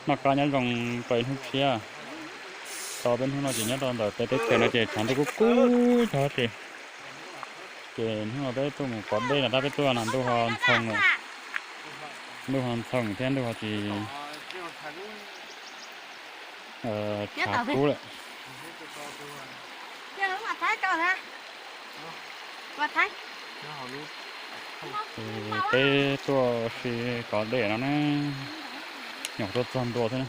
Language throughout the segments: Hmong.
Noj qab nyob zoo tau ib hnub tshiab. Tau peb hnub no ces nyob rau ntawm peb teb chaws no ces tshav ntuj kub kub cog ces, ces hnub no peb tuaj mus kov dej no tab peb tuaj no ntuj ho ntxhoo lawm. Ntuj ho ntxhoo thiab ntuj ho tsis tshav kub lawm. Ces peb tuaj ua si kov dej no na, nyuam qhuav tuaj txog ntua xwb na.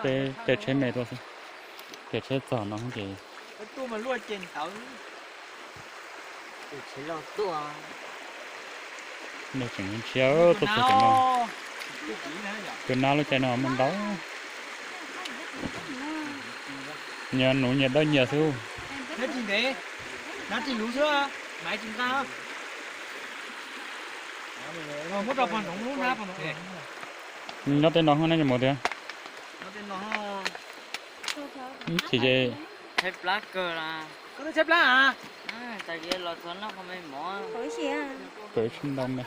Peb tej tsheb me tuaj xwb, ces tsheb txog no ces nej tseem ntshiab tuaj txog tim no. Tus nab lub caij no muaj ntau. Nyias nuv nyias dawb nyias xwb. Nyob tej no hwj nab mus tiag. Ib chim ces kaw ib tsheb ntau me.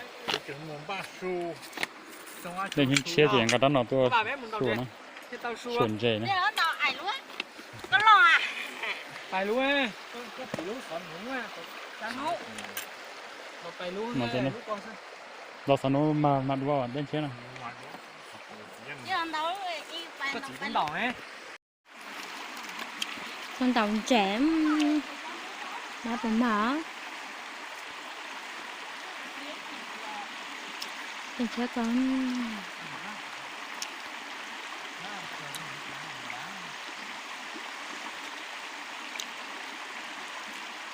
Leej ntshiab ces nqa rab no tuaj xyuas na, xyuas ntses na. Los xav nub mag mag dua dej ntshiab na. Ntaus ntses, nab puas mag? Dej ntshiab kawg.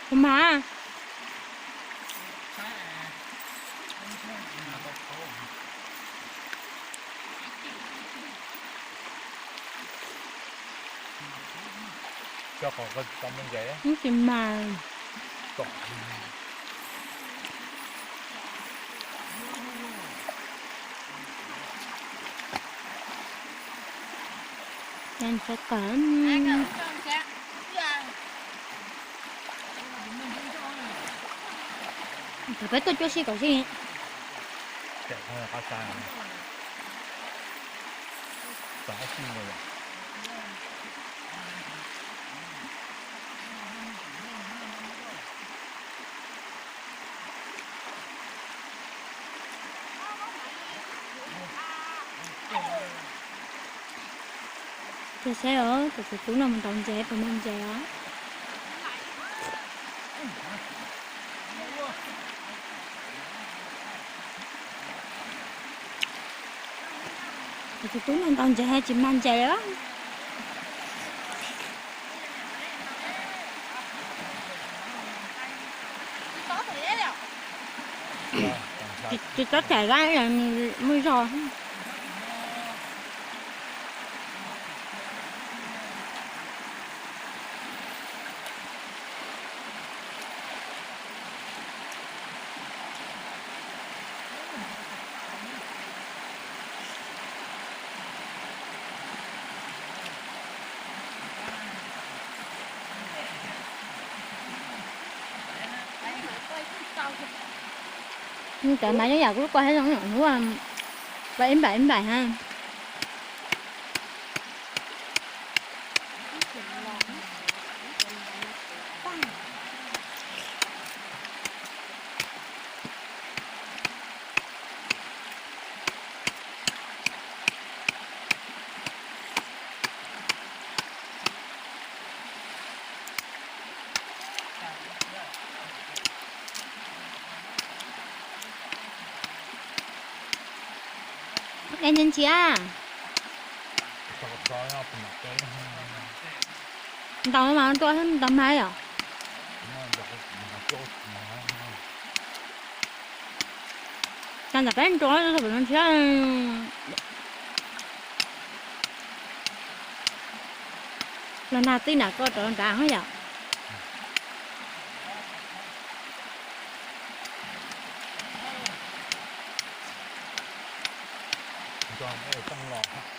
Puas mag? Ib tsis mag. Thaum peb tuaj cuaj sij kaum sij. Tus saib os, tus txiv tub no mus ntaus ntses puas mag ntses os? Tus txiv tub no ntaus ntses tsis mag ntses os. Tsis txhob chais dab, muaj zog. Cov mas yooj yam kuv lub ko thiab zoo, hnub ua ib npaim ib npaim ha. Dej ntshiab. Ntaus mas tuaj ntaus mas yom. Cas ntawm peb ntua ntshiab. Los nag tij nram ko rov nrad yom.